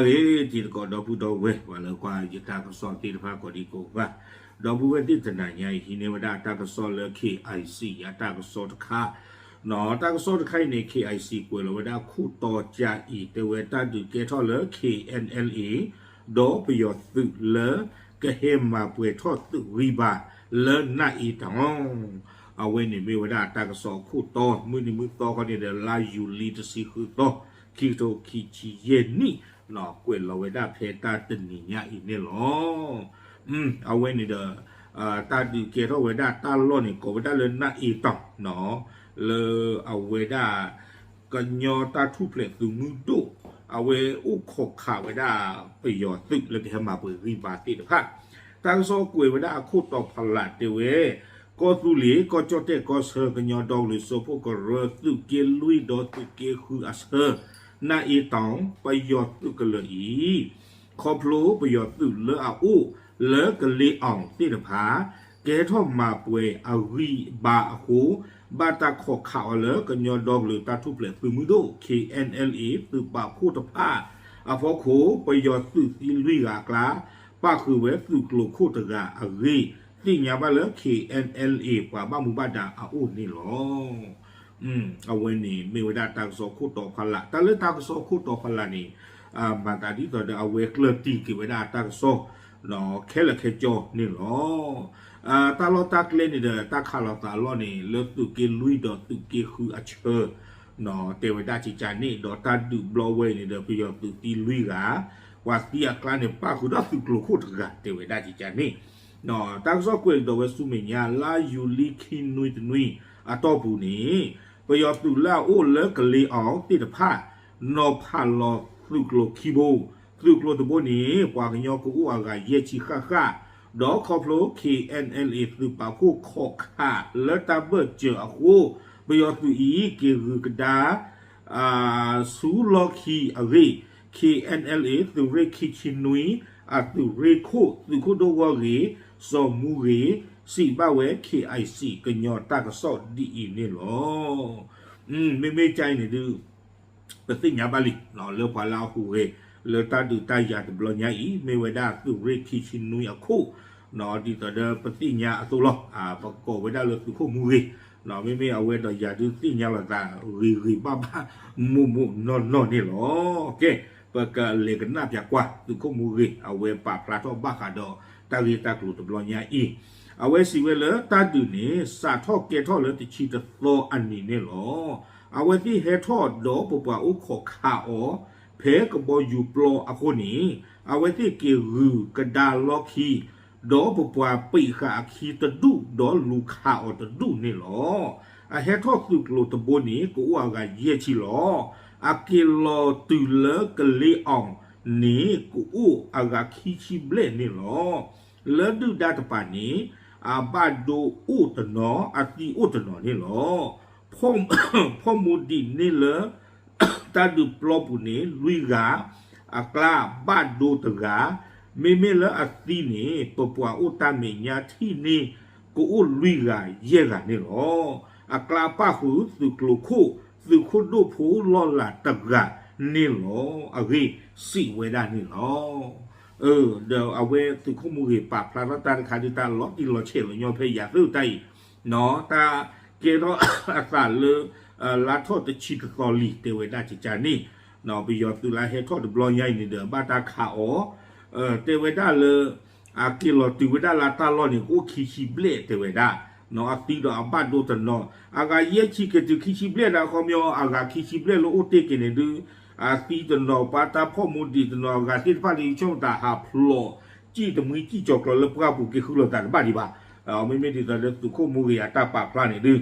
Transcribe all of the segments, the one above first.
ဂ့ၤ တံၤသကိးဒီပုၢ်ဒီဝဲၢ် ပှၤလၢကွၢ်ယတၢ်ကစီၣ်သ့ၣ်တဖၣ်ကိးဒံကိးဂၤ, ဒီပုၢ်ဝဲၢ်သ့ၣ်တနၤညါအံၤ ဟံးန့ၢ်ဝဲဒၣ်တၢ်ကစီၣ်လၢ K I C အတၢ်ကစီၣ်တခါ, တၢ်ကစီၣ်တခါအံၤန့ၣ် K I C ကွဲးလီၤဝဲဒၣ်ခိၣ်တီကါအံၤ တဲဝဲတၢ်ဒုးကဲထီၣ်လၢ K N L A ဒီးပယီၤသုးလၢကဟဲမၤပှဲၤထီၣ်သုးဂံၢ်ဘါလၢနၢ်အ့တီၤ အဝဲန့ၣ်မ့ၢ်ဝဲဒၣ်တၢ်ကစီၣ်အခိၣ်တီ မုၢ်နံၤမုၢ်သီခီန့ၣ်ဒီး လါယူၤလံတဆံဃုသီ ခံကထိခံဆံယဲၢ်နံၣ် ကွဲးလီၤဝဲဒၣ်ဖဲတၢ်တနံၤညါအံၤန့ၣ်လီၤ. အဝဲန့ၣ်ဒီး တၢ်ဒုးကဲထီၣ်ဝဲဒၣ်တၢ်လီၢ်န့ၣ် ကိးဝဲဒၣ်လၢနၢ်အ့တီၤ လၢအဝဲဒၣ် ကညီတၢ်ထူၣ်ဖျဲးသုးမုၢ်ဒိၣ် အဝဲအိၣ်ခိးခးဝဲဒၣ်ပယီၤသုးလၢကဟဲမၤပှဲၤဂံၢ်ဘါသ့ၣ်တဖၣ်, တၢ်ကစီၣ်ကွဲးဝဲဒၣ်အခိၣ်တီဖးလးတဲဝဲ ကီၢ်သူလ့ၤ ကီၢ်ကၠီၣ်တဲၣ်ကီၢ်ဆၢ ကညီဒီကလုာ်စၢဖှိၣ်ကရၢ သုးက့လွံၢ်ဒီးသုးက့ဃုအဆၢ နၢ်အ့တီၤ ပယီၤသုးကလၢာ်အံၤ ခီဖျိပယီၤသုးလၢအအိၣ်လၢကလ့အီၤသ့ၣ်တဖၣ် ကဲထီၣ်မၤပှဲၤအဂံၢ်ဘါအဃိ ဘၣ်တၢ်ခိးခးအီၤလၢကညီဒီကလုာ်တၢ်ထူၣ်ဖျဲးသုးမုၢ်ဒိၣ် K N L A သုးပာ်ဖှိၣ်တဖၣ်အဖီခိၣ် ပယီၤသုးသံလွံၢ်ဂၤအကျါ ပၣ်ဃုာ်ဝဲသုးကျိၤခိၣ်တဂၤအဂ့ၢ် သ့ၣ်ညါဘၣ်လၢ K N L A ပှၤဘၣ်မူဘၣ်ဒါအအိၣ်န့ၣ်လီၤ. အဝဲန့ၣ်မ့ၢ်ဝဲဒၣ်တၢ်ကစီၣ်ခိၣ်တီဖးလး တၢ်လၢတၢ်ကစီၣ်ခိၣ်တီဖးလးန့ၣ် မၤသးဒ်သိးဒီးအဝဲကျၢၢ်တံၢ်က့ၤဝဲဒၣ်တၢ်ကစီၣ် ခဲလၢာ်ခဲဆ့န့ၣ်လီၤ. တၢ်လီၢ်တၢ်ကျဲန့ၣ်ဒီး တၢ်ခးလိာ်သးအလီၢ်န့ၣ် လၢသုးက့လွံၢ်ဒီးသုးက့ဃုအဆၢ တဲဝဲဒၣ်ကကန့ၣ် ဒီးတၢ်ဒုးဘျီဝဲအံၤန့ၣ်ဒီး ပယီၤသုးသံလွံၢ်ဂၤ ပှၤသံအကျါန့ၣ် ပၣ်ဃုာ်ဒီးသုးကျိၤခိၣ်တဂၤ တဲဝဲဒၣ်ကကန့ၣ် တၢ်ကစီၣ်ကွဲးကဒီးဝဲဆူမဲာ်ညါ လါယူၤလံခံနွံတနွံအတီၢ်ပူၤန့ၣ် ပယီၤသုးလၢအအိၣ်လၢကလ့အီၤသ့ၣ်တဖၣ် နီၤဖးလီၤသုးကျိၤခံဘိ, သုးကျိၤတဘိန့ၣ် ပှၤကညီကအိၣ်အဂၤယဲၢ်ဆံဃၣ်ဃၣ်, ဒီးခီဖျိ K N L A သုးပာ်ဖှိၣ်ခိးခးလၢတၢ်ဘၢၣ်စၢၤအဃိ ပယီၤသုးအံၤ က့ၤဂုၤကဒါ ဆူလီၢ်ခံအဂ့ၢ် K N L A သုးရ့ၣ်ခံဆံနွံ အသုးရ့ၣ်ခိၣ် သုးခိၣ်ဒိၣ်ဂီၢ်ဂ့ၤ စီၤမူဂ့ၤ စံးဘၣ်ဝဲ K I C ကညီတၢ်ကစီၣ်ဒ်အံၤန့ၣ်လီၤ. မ့မ့ၢ်ကါအံၤန့ၣ်ဒုး ပသ့ၣ်ညါဘၣ်လံ လၢပှၤလၢအဟူးဂဲၤ လၢတၢ်ဒုးတၢ်ယၤတဘျီညါအံၤ မ့ၢ်ဝဲဒၣ်သုးရ့ၣ်ခံဆံနွံအခိၣ် ဒ်သိးဒီးပသ့ၣ်ညါအသိးလီၤ. ပကိးဝဲဒၣ်လၢသုးခိၣ်မူဂ့ၤ မ့မ့ၢ်အဝဲဒီးယၤဒုးသ့ၣ်ညါလိာ်သးဂ့ၤဂ့ၤဘၣ်ဘၣ် မိၢ်မိၢ်နီၢ်နီၢ်န့ၣ်လီၤ. ကဲ ပကလဲၤကနၣ်ပၠးကွၢ် သုးခိၣ်မူဂ့ၤ အဝဲပာ်ဖျါထီၣ်ဘၣ်ဃးဒီး တၢ်ဂ့ၢ်တၢ်ကျိၤတဘျီညါအံၤ အဝဲစံးဝဲလၢတၢ်ဒုးန့ၣ် စးထီၣ်ကဲထီၣ်လၢတဆံတသီအနံၤန့ၣ်လီၤ. အဝဲသ့ၣ်ဟဲထီၣ်ဒီးပပှၤအိၣ်ခိးခးအီၤ ဖဲကဘီယူၤပျီအဃိန့ၣ် အဝဲသ့ၣ်က့ၤဂုၤကဒါလီၢ်ခံ ဒီးပပှၤပံးဃာ်အခံတဒူၣ် ဒီးလူၤခးအီၤတဒူၣ်န့ၣ်လီၤ. အဟဲထီၣ်သုးကျိၤတဘိန့ၣ် ကအိၣ်အဂၤယဲၢ်ဆံလီၤ. အက့ၤလီၤတုၤလၢကလ့အီၤန့ၣ် ကအိၣ်အဂၤခံဆံဘျဲၣ်န့ၣ်လီၤ. လၢဒုၣ်ဒါတပၤန့ၣ် အဘၣ်ဒိအိၣ်တနီၤ အသံအိၣ်တနီၤန့ၣ်လီၤ. ဖီၣ်မူဒံးန့ၢ်လၢ တၢ်ဒုးပျီပူၤန့ၣ် လွံၢ်ဂၤ အကျါဘၣ်ဒိတဂၤ, မ့မ့ၢ်လၢအသံန့ၣ် ပပှၤအိၣ်တၢ်မဲာ်ညါထံၣ်န့ၣ် ကအိၣ်လွံၢ်ဂၤယဲၢ်ဂၤန့ၣ်လီၤ. အကျါပၣ်ဃုာ်သုးကျိၤခိၣ် သုးခိၣ်ဒိၣ်ဖိလီၢ်လၤတဂၤန့ၣ်လီၤ. အဂ့ၢ်စံးဝဲဒၣ်န့ၣ်လီၤ. ဒီးအဝဲသုးခိၣ်မူဂ့ၤပာ်ဖျါထီၣ်တၢ်တခါဒုး တၢ်လီၤတံၢ်လီၤဆဲးလီၤညီဖဲယၤသ့ၣ်တၢ်အံၤ တၢ်ကဲထီၣ်အသးလၢ လါထီၣ်တဆံတသီလံ တဲဝဲဒၣ်ကကန့ၣ် ပယီၤသုးလၢဟဲထီၣ်တဘျီညါအံၤန့ၣ်ဒီး ဘၣ်တၢ်ခးအီၤ တဲဝဲဒၣ်လၢ အက့ၤလီၤတုၤဝဲဒၣ်လၢတၢ်လီၢ်န့ၣ် ကအိၣ်ခံဆံဘျဲၣ်တဲဝဲဒၣ် အသံဒီးအဘၣ်ဒိတနီၤ အဂၤယဲၢ်ဆံက့ၤတုၤခံဆံဘျဲၣ်ဒၣ်ခီပညီ အဂၤခံဆံဘျဲၣ်လၢအိၣ်တ့ၢ်က့ၤန့ၣ်ဒုး အသံတနီၤ ပှၤတၢ်ဖီၣ်မူဒံးတနီၤ အဂၤသ့ၣ်တဖၣ်လၢယဆိကမိၣ်တၢ်ဟးဖျိး စံၣ်တမှံစံၣ်ကၠီၤကျီၤလၢပှၢ်ပူၤ က့ၤဃုလိာ်သးတဘၣ်ဒံးဘၣ်. မ့မ့ၢ်ဒ်သိးလၢသုးခိၣ်မူဂ့ၤအတၢ်ပာ်ဖျါန့ၣ်ဒုး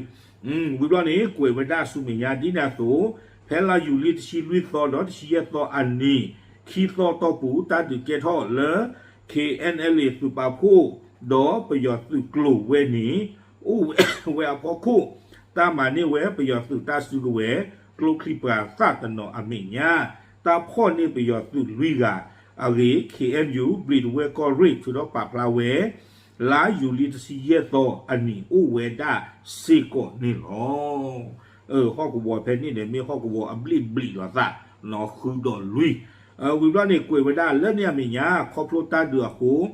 ဝံၤဘျီန့ၣ် ကွဲးဝဲဒၣ်ဆူမဲာ်ညါဒ်န့ၣ်အသိး ဖဲလါယူၤလံတဆံလွံၢ်သီဒီးတဆံယဲၢ်သီအနံၤ ခံသီတီၢ်ပူၤ တၢ်ဒုးကဲထီၣ်လၢ K N L A သုးပာ်ဖှိၣ် ဒီးပယီၤသုးကျိၤဝဲန့ၣ် အိၣ်ဝဲအဖီခိၣ် တၢ်မၤန့ၢ်ဝဲပယီၤသုးတၢ်စုကဝဲၤ ကျိချံပှၤသၣ်တနီၤအမဲာ်ညါ တၢ်ဖီၣ်န့ၢ်ပယီၤသုးလွံၢ်ဂၤအဂ့ၢ် K N U ဘျံးတဝဲၢ်ကီၢ်ရ့ၣ် ထုးထီၣ်ပာ်ဖျါဝဲ လါယူၤလံတဆံယဲၢ်သီအနံၤအိၣ်ဝဲဒၣ်စ့ၢ်ကီးန့ၣ်လီၤ. ဟီၣ်ကဝီၤဖဲန့ၣ်န့ၣ် မ့ၢ်ဟီၣ်ကဝီၤအဘျ့ၣ်ဘျံးလိာ်သး နီၢ်ဃုဒီးလွံၢ် ဝံၤဘျီန့ၣ်ကွဲးဝဲဒၣ်လၢန့ၣ်အမဲာ်ညါ ခီဖျိတၢ်ဒုးအဃိ သုး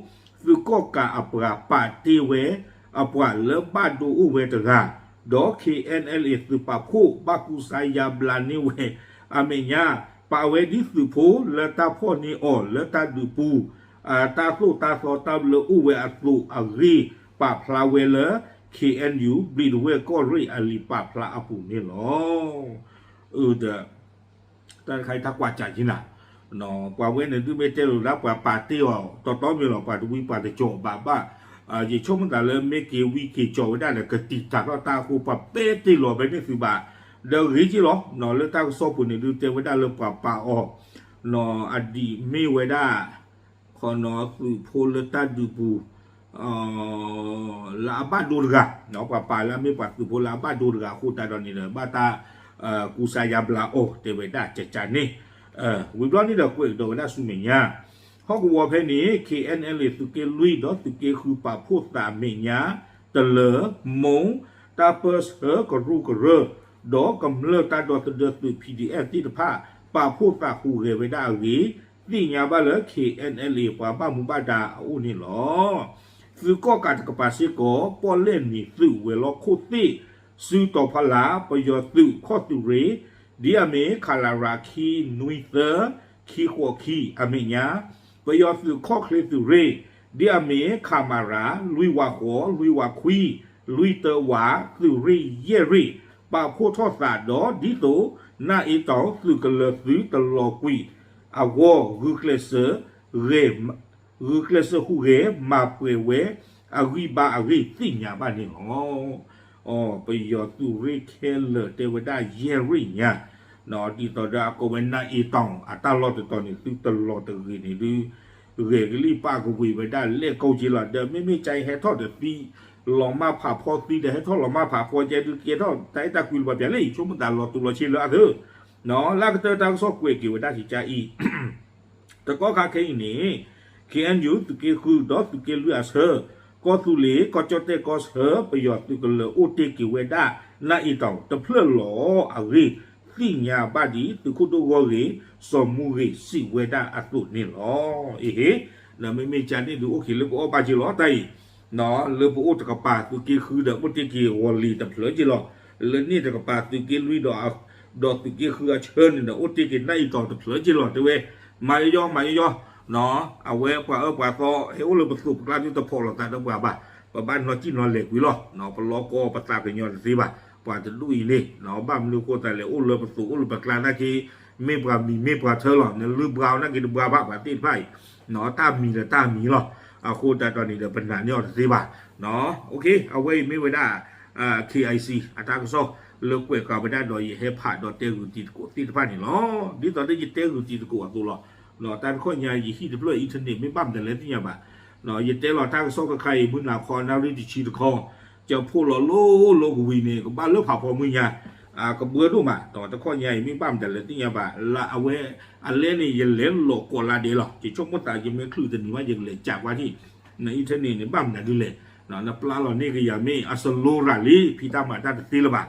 ကီၣ်ကးအပှၤပာ်တ့ၢ်ဝဲ အပှၤလၢဘၣ်ဒိအိၣ်ဝဲတဂၤ, ဒီး KNLA သုးပာ်ဖှိၣ်ဘၣ်ကူစါယါဘျါန့ၢ်ဝဲ အမဲာ်ညါ ပာ်ဝဲဒ်သုးဖိလၢတၢ်ဖီၣ်န့ၢ်အီၤလၢတၢ်ဒုးပူၤ တၢ်သိၣ်တၢ်သီတၢ်ဘျၢအိၣ်ဝဲအသိးအဂ့ၢ် ပာ်ဖျါဝဲလၢ KNU ဘျံးတဝဲၢ်ကီၢ်ရ့ၣ်အလံာ်ပာ်ဖျါအပူၤန့ၣ်လီၤ. ဒီး တၢ်တခါအံၤတၢ်ကွၢ်စးက့ၤနၤ, ပှၤဝဲန့ၣ်ဒုးမ့ၢ်တဲလိာ်ဒၣ်ပှၤပာ်တ့ၢ်အီၤ တီတီမ့ၢ်လီၤ ပှၤတဝံပှၤတကီၤဘၣ်ဘၣ်, ယဆိကမိၣ်သးလၢမ့ၢ်က့ၤဝံက့ၤကီၤဝဲဒၣ်ဒီး ကတံာ်တာ်ထီၣ်တၢ်အဃိ ပှၤပဲတ့ၢ်လီၤဖဲန့ၣ်သုးဘၣ်, ဒီးဂ့ၤက့ၤလီၤ လၢတၢ်ကစီၣ်ပူၤန့ၣ်ဒုးတဲဝဲဒၣ်လၢပှၤပာ်အီၤ အဒံးမ့ၢ်ဝဲဒၣ် ခီနီၤသုးဖိလၢတၢ်ဒုးပူၤ လၢအဘၣ်ဒိတဂၤ, ပှၤပာ်လၢအမ့ၢ်ပှၤသုးဖိလၢအဘၣ်ဒိတဂၤအဃိသတးဒီးန့ၣ်ဒီး ဘၣ်တၢ်ကူစါယါဘျါအီၤ တဲဝဲဒၣ်ကကန့ၣ်, ဝံၤဘျီန့ၣ်ဒီးကွဲးကဒီးဝဲဒၣ်ဆူမဲာ်ညါ, ဟီၣ်ကဝီၤဖဲန့ၣ် KNLA သုးက့လွံၢ်ဒီးသုးက့ဃုပာ်ဖှိၣ်သးအမဲာ်ညါ တလၢၤ မိၢ် တၢ်ပၢၢ်ဆၢကရူၢ်ကရၢ ဒီးကမျၢၢ်တၢ်ဒီသဒၢသုး PDF သ့ၣ်တဖၣ် ပာ်ဖှိၣ်သးဟူးဂဲၤဝဲဒၣ်အဂ့ၢ် သ့ၣ်ညါဘၣ်လၢ KNLA ပှၤဘၣ်မူဘၣ်ဒါအအိၣ်န့ၣ်လီၤ. သုးကီၣ်ကးတကပၤစ့ၢ်ကီး ပီၣ်လဲၣ်နံၤသုးဝဲၤလီၢ်ခိၣ်သ့ၣ် စုတီၤဖီလာ် ပယီၤသုးခီၣ်သုးရ့ၣ် ဒ်အမ့ၢ် ခလရ ခံနွံသၢ ခံဃိးခံ အမဲာ်ညါ ပယီၤသုးခီၣ်ချ့သုးရ့ၣ် ဒ်အမ့ၢ် ခမရ လွံၢ်ဝးဃိး လွံၢ်ဝးခွံ လွံၢ်တၢဝး သုးရ့ၣ်ယဲၢ်ရ့ၣ် ပာ်ဖှိၣ်ထီၣ်သးဒီးဒ်သိး နၢ်အ့တီၤသုးကလၢၤသုးတလီၤကွံာ်အဂီၢ် ဂုာ်ကျဲးစၢး ဂဲၤ ဂုာ်ကျဲးစၢးဟူးဂဲၤမၤပှဲၤဝဲအဂံၢ်ဘါအဂ့ၢ်သ့ၣ်ညါဘၣ်န့ၣ်လီၤ. ပယီၤသုးရ့ၣ်ခဲလၢာ်တဲဝဲဒၣ်ယဲၢ်ရ့ၣ်ညါ, ဒ်သိးဒီးအကိးဝဲနၢ်အ့တီၤအတၢ်လီၢ်တတီၤန့ၣ် သုတလီၤတဂ့ၤန့ၣ်ဒုး ဂဲၤကလံၣ်ပာ်ကဝံၤဝဲဒၣ်လဲၣ်ကိးက့လီၤ. ဒီးမ့မ့ၢ်ကၠဲဟဲထီၣ်ဒီးသံ လီၤမၢ်ဖးဖီသံဒီး ဟဲထီၣ်လီၤမၢ်ဖးဖီကဲဒုး ကဲထီၣ်တၢ်အဲၣ်တၢ်ကွံလၢၤဘၣ်ပၠးလၢ ယဆိကမိၣ်သးလီၤတူၢ်လီၤဆ့လၢအသၢ လၢကတၢၢ်တၢ်ကစီၣ်ကွဲးက့ၤဝဲဒၣ်ကကအံၤ တကီၢ်ခါခဲအံၤန့ၣ် KNU သုးက့ဃုဒီးသုးက့လွံၢ်အဆၢ ကီၢ်သူလ့ၤ ကီၢ်ကၠီၣ်တဲၣ်ကီၢ်ဆၢ ပယီၤသုးကလၢၤအိၣ်တ့ၢ်က့ၤဝဲဒၣ် နၢ်အ့တီၤတဖျၢၣ်လီၤအဂ့ၢ် သ့ၣ်ညါဘၣ်ဒ်သုးခိၣ်ဒိၣ်ဂီၢ်ဂ့ၢ် စီၤမူဂ့ၤစံးဝဲဒၣ်အသိးန့ၣ်လီၤ. အ့ဟ့ ဒီးမ့မ့ၢ်ကၠဲန့ၣ်ဒုးအိၣ်က့ၤလၢပအီၣ်ဘၣ်က့လီၤတၢ်အံၤ လၢပအိၣ်တကပၤသုးက့ဃုဒီးအိၣ်တ့ၢ်က့ၤဝီၤလံၤတဖျၢၣ်က့လီၤ. လၢန့ၣ်တကပၤသုးက့လွံၢ်ဒီး ဒီးသုးက့ဃုအဆၢန့ၣ်ဒီး အိၣ်တ့ၢ်က့ၤနၢ်အ့တီၤတဖျၢၣ်က့လီၤ တဲဝဲ မၤယီယီ မၤယီယီ အဝဲပှၤအၢပှၤသီ ဟဲအိၣ်လၢပသိးပကျါဒုးတဖီၣ်လိာ်သးဒီးပှၤဘၣ်. ပဘၣ်နီၢ်ကံၣ်နီၢ်လဲၤကွံာ်လီၤ. ပလီကီပသးကညီၤတသ့ဘၣ်. ပှၤတဒူၣ်အံၤန့ၣ် ဘၣ်မနုၤအဃိသတးလဲၣ် အိၣ်လၢပသိးအိၣ်လၢပကျါနာ်က့ မ့ၢ်ပှၤမံၤမ့ၢ်ပှၤထၢလီၤ. နလုၢ်ဘှါအီၤနာ်က့တဘှါဘၣ် ပှၤသ့ၣ်တဖၣ်အံၤ တၢ်မံၤဒီးတၢ်မံၤလီၤ. အဃိသတးဒီးန့ၣ်ဒီး ပနာ်န့ၢ်အီၤတသ့ဘၣ်. အဝဲအံၤမ့ၢ်ဝဲဒၣ် KIC အတၢ်ကစီၣ် လၢကွဲးဃာ်ဝဲဒၣ်ဒီး ယဟဲဖးဒီးတဲဂုာ်တံၤသကိးသ့ၣ်တဖၣ်န့ၣ်လီၤ. ဒ်သိးလၢယတဲဂုာ်တံၤသကိးအသိးလီၤ. တၢ်တခီညါ ယဟံၣ်တဖျၢၣ် internet မ့ၢ်ဘၣ်မတၤလဲၣ်သ့ၣ်ညါဘၣ်. ယတဲလီၤတၢ်ကစီၣ်ခဲခါအံၤ မုၢ်နၤခီနၣ်ရံၣ်တဆံတခီ ကဖိးလီၤလိလိကဝံၤန့ၣ် ကဘၣ်လၢဖးဖီမုၢ်ညါ ကဘှၢဒိၣ်မး ဒီးတခီညါအံၤ မ့ၢ်ဘၣ်မတၤလဲၣ်သ့ၣ်ညါဘၣ် လၢအဝဲ အလဲန့ၣ် ယလဲၤလီၤကိးလါဒဲးလီၤ. ယဆိကမိၣ်သး ယမ့ၢ်ချုးတနံၤမး ယကလဲၤကးကွၢ်ထံၣ် န internet န့ၣ် ဘၣ်မနုၤဒ်လဲၣ် နပျၢ်လီၤန့ၢ်ကယၤမ့ၢ် အစလိရၤလံ ဖံးတၢ်မၤတၢ်တသ့လၢၤဘၣ်.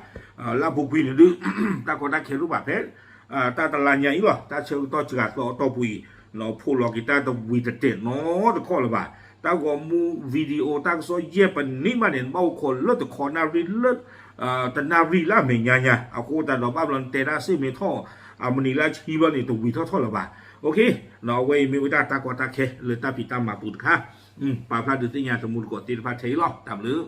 လၢအပူၤကွံာ်န့ၣ်ဒုး တၢ်ကီတၢ်ခဲတအိၣ်ဘၣ်ဖဲ တၢ်တလါညါအံၤလီၤ. တၢ်ဆၢကတီၢ်စှၤသီအတီၢ်ပူၤအံၤ ဖိးလီၤက့ၤတၢ်တဝံၤတတဲာ်နီတခီလၢၤဘၣ်. တၢ်ဂီၤမူ video တၢ်ကစီၣ်ယဲၢ်ပနံးမးန့ၣ် နဘၣ်အိၣ်ခိးလၢတခီနၣ်ရံၣ်လၢ တနၣ်ရံၣ်လၢအမဲာ်ညါညါ အဃိသတးဒီးဘၣ်ဘျီနတဲတၢ်စ့ၢ်မ့ၢ်ထီၣ် အမနံၤလၢအဆံဘျီန့ၣ် တဝံၤထီၣ်ထီၣ်လၢၤဘၣ်. အဝဲအံၤမ့ၢ်ဝဲဒၣ်တၢ်ကီတၢ်ခဲလၢတၢ်ဖံးတၢ်မၤပူၤတခါ ပာ်ဖျါဒုးသ့ၣ်ညါတမူတကိးသ့ၣ်တဖၣ်ထဲအံၤလီၤ. တၢ်ဘျုး